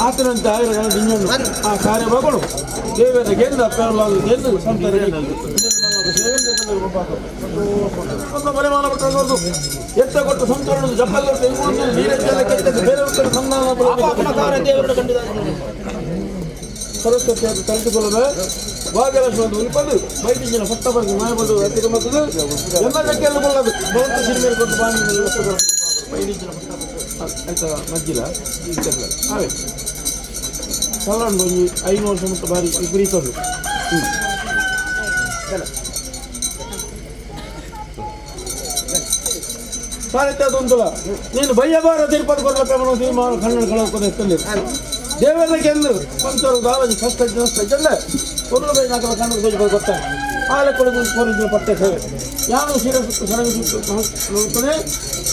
ಆತನಂತೆ ಆಯುರ ದಿಂಜಣ್ಣು ಆ ಕಾರ್ಯ ಬಾಗಳು ದೇವರ ಗೆಂದ ಪೆರಲಾದ ಗೆಂದು ಸಂತರಿಗೆ ಪರಿಮಾಣ ಪಟ್ಟದ್ದು ಎತ್ತ ಕೊಟ್ಟು ಸಂತರನ್ನು ಜಪ್ಪಲ್ ನೀರೆಲ್ಲ ಕೆಟ್ಟದ್ದು ಬೇರೆ ಸಂಧಾನ ದೇವರನ್ನು ಸರಸ್ವತಿ ತಲೆದುಕೊಳ್ಳದೆ ಭಾಗ್ಯಲಕ್ಷ್ಮಿ ಉಳಿಪದು ಬೈಟಿಂಜಿನ ಪಟ್ಟ ಬರೆದು ಮಾಯಬಂದು ಅತ್ತಿಗೆ ಮತ್ತದು ಎಲ್ಲ ಜಕ್ಕೆಲ್ಲ ಕೊಳ್ಳದು ಭವಂತ ಸಿರಿಮೇಲೆ ಕೊಟ್ಟು ಬಾಣಿ ಬೈಟಿಂಜಿನ ಪಟ್ಟ ಆಯ್ತಾ ಮಜ್ಜಿಲ ಅವೇ ಸಲ್ಲಂಡು ಒಂಜಿ 5 ವರ್ಷ ಮುಟ್ಟ ಬಾರಿ ವಿಪರೀತದ್ದು. ಸಾರಿತ್ತದೊಂದುಲ ನೀನು ಬಯ್ಯಬಾರ ತಿರುಪತಿ ಕೊಡಲ ಪ್ರಮಾಣ ತೀರ್ಮಾನ ಕನ್ನಡ ಕಳಕೋದ ಎತ್ತಲ್ಲಿ ದೇವರ ಕೆಂದು ಪಂಚರು ದಾವಜಿ ಕಷ್ಟ ನಷ್ಟ ಜಲ್ಲ ಕೊರಲು ಬೈ ನಾಕಲ ಕನ್ನಡ ತೋಜಿ ಗೊತ್ತ ಆಲೆ ಕೊಡಗು ಕೊರಿಜಿನ ಪಟ್ಟೆ ಸೇವೆ ಯಾನು ಶಿರ ಸುತ್ತು ಸರಗ ಸುತ್ತು ನೋಡ್ತಾನೆ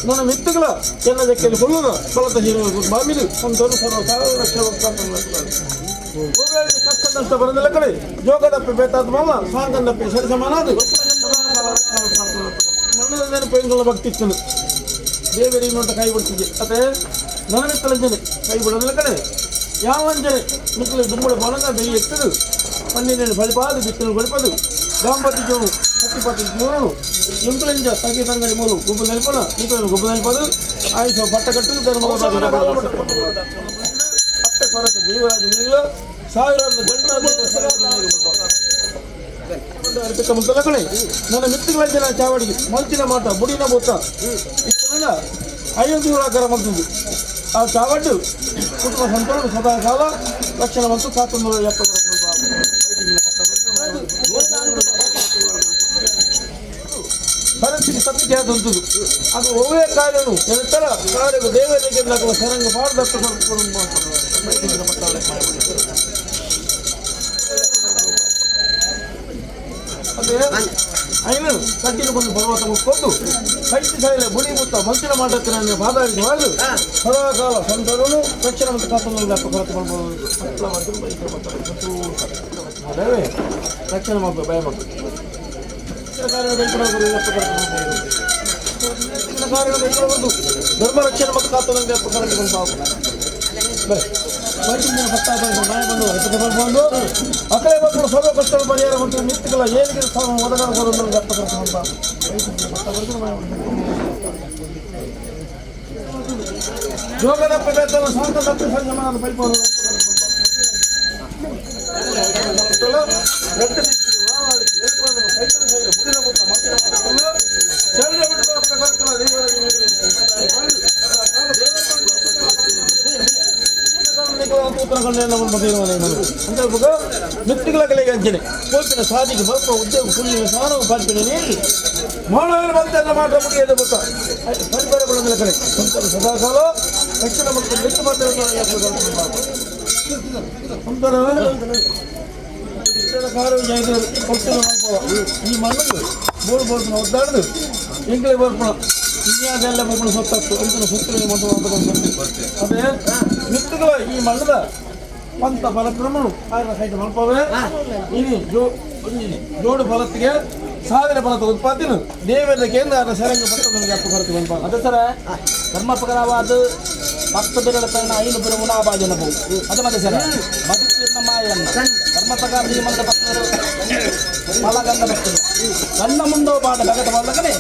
ನನ್ನ ಮಿತ್ತುಗಳ ಎಲ್ಲ ಜಕ್ಕೆಯಲ್ಲಿ ಕೊಲ್ಲುದ ಬಲತ ಹಿರ ಬಾಮಿದು ಸಂತರು ಸರ್ವ ಸಾವಿರ ಲಕ್ಷ ಕಷ್ಟ ನಷ್ಟ ಬರದಿಲ್ಲ ಕಡೆ ಜೋಗದಪ್ಪೆ ಬೇತಾದ ಮಾಮ ಸಾಂಗಂದಪ್ಪೆ ಸರಿ ಸಮಾನಾದು ಮಣ್ಣದ ನೆನಪು ಭಕ್ತಿ ಇತ್ತು ದೇವರಿಗೆ ನೋಟ ಕೈ ಬಿಡ್ತಿದ್ದೆ ಅದೇ ನನ್ನ ಮಿತ್ತಲಂಜನೆ ಕೈ ಬಿಡೋದಿಲ್ಲ ಕಡೆ ಯಾವಂಜನೆ ಮಿತ್ತಲು ದುಂಬಳ ಬಣಗ ಬೆಳಿ ಎತ್ತದು ಪನ್ನಿನ ಬಳಿಪಾದು ಬಿತ್ತಲು ಬಳಿಪದು ದಾಂಪತ್ಯ ಜೋನು ಸತ್ತಿಪತಿ ಜೋನು ಎಂಕುಲಂಜ ತಗಿ ತಂಗಡಿ ಮೂರು ಗುಬ್ಬು ನೆನಪನ ಈತನು ಗುಬ್ಬು ನೆನಪದು ಆಯುಷ ಪಟ್ಟ ಕಟ್ಟು ಧರ್ಮ ಅಪ್ಪೆ ಕೊರತೆ ದೇವರಾಜ ಸಾವಿರಾರು ಗಂಟೆ ನನ್ನ ಮಿತ್ತುಗಳ ಚಾವಡಿಗೆ ಮಲ್ಚಿನ ಮಾಟ ಬುಡಿನ ಬೂತ ಇಷ್ಟನ ಐದು ಆಕಾರ ಮಂತದ್ದು ಆ ಚಾವಡ್ಡು ಕುಟುಂಬ ಸಂತೋಷ ಸದಾಕಾಲ ಲಕ್ಷಣ ಮತ್ತು ಕಾತೊಂದು ಪರಿಸ್ಥಿತಿ ಸತ್ಯ ಆದಂಥದ್ದು ಅದು ಒಳ್ಳೆಯ ಕಾರ್ಯನು ಎತ್ತರ ಕಾರ್ಯವು ದೇವರಿಗೆ ಸರಂಗ ಪಾಡದತ್ತ ಅದೇ ಐನು ಕಟ್ಟಿನ ಬಂದು ಪರ್ವತ ಮುಕ್ಕೊಂಡು ಕೈತಿ ಸಾಯಿಲೆ ಬುಡಿ ಮುತ್ತ ಮಂಚಿನ ಮಾಡಕ್ಕೆ ನನ್ನ ಬಾದಾರಿಗೆ వాళ్ళు ಸದಾಕಾಲ ಸಂತರನು ರಕ್ಷಣೆ ಮತ್ತು ಕಾತೊಂದು ಕೊರತೆ ಮಾಡ್ಬೋದು ರಕ್ಷಣೆ ಮಾಡ್ಬೇಕು ಭಯ ಮಾಡ್ಬೇಕು ಧರ್ಮ ರಕ್ಷಣೆ ಮತ್ತು ಕಾತೊಂದು ಕೊರತೆ ಬಂದು ಅಕಡೆ ಮಕ್ಕಳು ಸರ್ವ ಕಷ್ಟ ಪರಿಹಾರ ಮತ್ತು ನಿತ್ಯಗಳ ಏನಿಗೆ ಒದಗಣ ಜೋಗದಪ್ಪ ಬೇತಲ್ಲ ಸಾಂತದಪ್ಪ ಸಂಜಮಾನ ಪರಿಪೂರ್ಣ ಮಿತ್ತುಗಳ ಕಲೆಗೆ ಅಂಚನೆ ಪೋಪಿನ ಸಾಧಿಗೆ ಬಲ್ಪ ಉದ್ಯೋಗ ಪುಣ್ಯ ಸಾನವು ಪಾಲ್ಪಿನ ನೀರು ಮಾನವರು ಬಂತೆಲ್ಲ ಮಾತ್ರ ಮುಗಿಯದೆ ಗೊತ್ತ ಪರಿಪರ ಗುಣಗಳ ಕಡೆ ಸಂತರು ಸದಾಕಾಲ ರಕ್ಷಣೆ ಮತ್ತು ಮಿತ್ತು ಮಾತ್ರ ಈ ಮಣ್ಣು ಬೋಳು ಬೋಳ್ಪನ ಒದ್ದಾಡದು ಎಂಕಲೆ ಬರ್ಪಣ ಇಂಡಿಯಾದೆಲ್ಲ ಬರ್ಪಣ ಸೊತ್ತತ್ತು ಅಂಚಿನ ಸುತ್ತಲಿಗೆ ಮಂತು ಅದೇ ಮಿತ್ತುಗಳ ಈ ಮಣ್ಣದ ಪಂತ ಫಲಕ್ರಮನು ಆಯ್ನ ಸೈಟ್ ಮಲ್ಪವೆ ಇನಿ ಜೋ ಜೋಡು ಫಲತ್ತಿಗೆ ಸಾವಿರ ಫಲದ ಉತ್ಪಾದನೆ ದೇವರ ಕೇಂದ್ರ ಸರಂಗ ಪಟ್ಟದನಿಗೆ ಅಪ್ಪ ಕೊರತೆ ಮಲ್ಪ ಅದೇ ಸರ ಧರ್ಮ ಪ್ರಕಾರವಾದ 10 ಬೆರಳ ತನ್ನ 5 ಬೆರ ಉಣಾಬಾಜನ ಬಹು ಅದು ಮತ್ತೆ ಸರ ಮದುವೆ ಮಾಯನ್ನ ಧರ್ಮ ಪ್ರಕಾರ ನಿಯಮದ ಭಕ್ತರು ಫಲಗಂಧ ಭಕ್ತರು ಸಣ್ಣ ಮುಂದೋ ಬಾಡ ಭಗತ ಬಲ್ಲಕನೆ